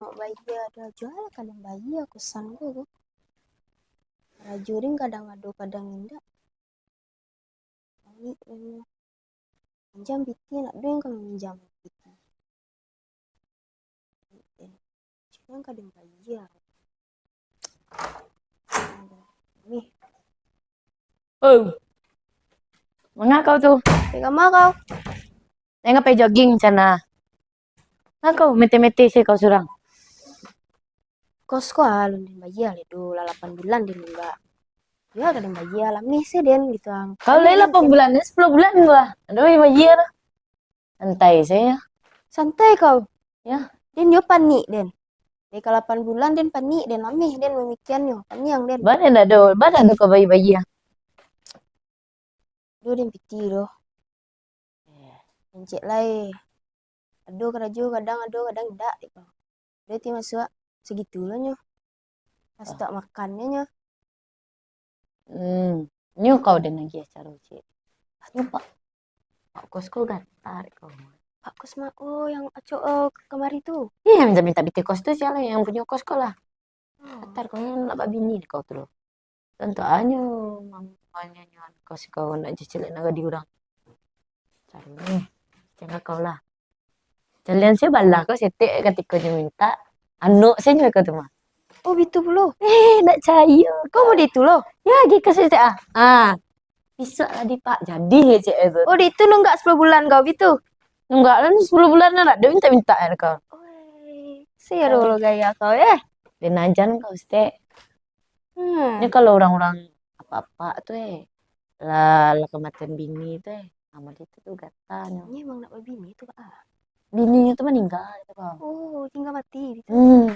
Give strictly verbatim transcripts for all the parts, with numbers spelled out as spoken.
Nak bayia, ado juo lah ka den bayia kosan ko, ko. Karajo den kadang ado, kadang indak. Panik den. Minjam piti, nak den ka minjam piti. Panik den. Cuma ka den bayia. Nih. Oh. Manga kau tu? Pai kama kau? Jangan pai jogging sana. Manga kau mete-mete se kau surang? Kos ko alun den bayia lai do, lah lapan bulan den nunggak. Yo, ka den bayia, lameh se den gitu ang. Kau lai lapan bulan, ni sapuluah bulan gua. Aduh, bayia lah. Santai sajo. Santai kau. Ya. Den yo panik den. Dari ka lapan bulan den panik den, lameh den mamikiannyo, paniang den. Bana ndak ado, bana ndak kau bayia-bayia. Ado den piti doh. Encek lai. Ado karajo kadang ado, kadang indak, dek kau. Ado ti masuak sagitu lo nyo. Pas tak makan nyo. Hmm. Nyo kau den agiah caro, Cik. Nyo Pak, Pak Kos ko gatar kau. Pak Kos ma-, oh, yang acok, eh, kamari tu? Iya, yang minta-minta pitih kos tu, sia lah yang punyo kos ko lah. Oh. Gatar kau, yang nak babini kau tu lo. Tantu anyo, mamanyo nyo kos kau nak cicilek naga di urang. Cari ni, jangan kau lah. Calian se balah kau setek katiko nyo minta, anok se nyo kau tu mah. Oh, bitu pulo? Eh, nak cayo. Kau mau di itu lo? Ya, gi ka setek ah. Ah. Bisa lah di Pak, jadi je cek tu. Oh, di itu nunggak sapuluah bulan kau bitu? Nunggak lah, sapuluah bulan lah, nak minta-minta kan kau. Oi, siro lo gaya kau, eh. Den ajan kau setek. Hmm. Ni kalau urang-urang apak-apak tu, eh, lah, lah kamatian bini tu, eh, samo dia tu, tu gatanyo. Ni emang nak babini tu, Kak? Bininyo tu maningga, gitu, Kak. Oh, tingga mati, gitu. Hmm.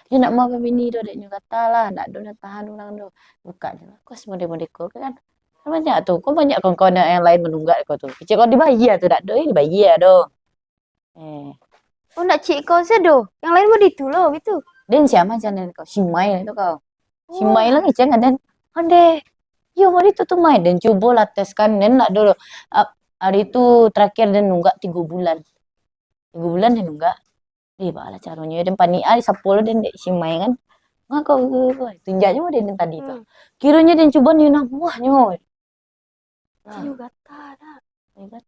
Dia nak mau babini tu, adaknyo gata lah, ndak ado nak tahan urang tu. Buka je lah, kos model-model ko kan. Kan banyak tu, kau banyak kawan-kawan yang lain manunggak kau tu. Kecek kau dibayia tu, ndak ado, eh, dibayia tu. Eh. Oh, nak cik kau sado. Yang lain mah ditu lo, gitu. Den siapa macam den kau? Simai lah tu kau. Simai lah ngecek kan den. Ande. Yo, mari tu tu mai. Den cubo lah tes kan. Den nak dulu. Ah, hari tu terakhir den nunggak tigo bulan. Tigo bulan den nunggak. Deh, baa lah caronyo. Den panik ah, disapo lo den dek Simai kan. Ngah kau, kau, kau. Tunjaknyo den, den tadi tu. Hmm. Kironyo den cubo ni nah, muahnyo. Nah. Inyo gata dak? Inyo